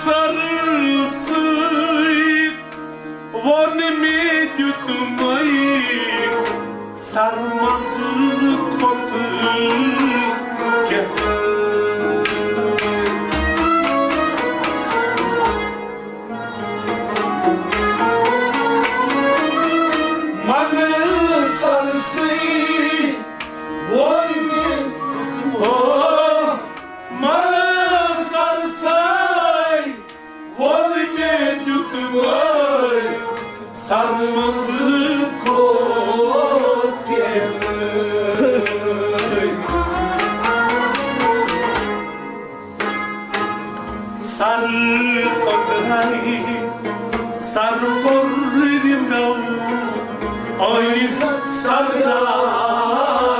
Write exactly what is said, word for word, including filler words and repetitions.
سر سۭتۍ ووٚن مےٚ دیُتمَے سرمَس کھوٚت کیٛاہ۔ من سرسٕے ووٚن مےٚ، او، من سرسٕے ووٚن مےٚ دیُتمَے سرمَس کھوٚت کیٛاہ۔ سر توٚترے، سر کوٚر رِنٛدو، ٲنِس سردار۔